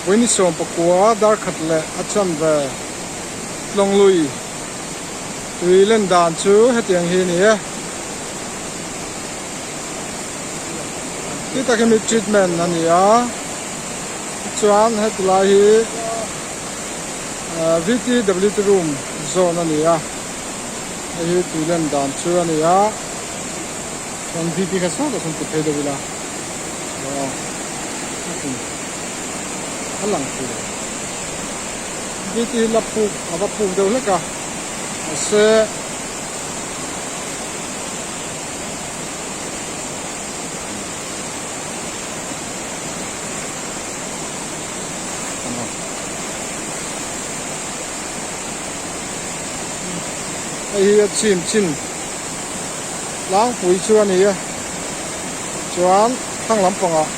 Vawi ni 19 dar khat leh a chanve tlawng lui tui len dan chu hetiang hi a ni e. Ti tak hi mi treatment a ni a tichuan heti lai hi ahh VTWT room zawn a ni a hei hi tui len dan chu a ni a chuan VT kha sawtah sawn ti phei deuh ila aw a lang thei lo VT hi la phuk a va phuk deuh hlek a mahse. Hei hi a chim chin tlangpui chu a ni a chuan thlang lampangah.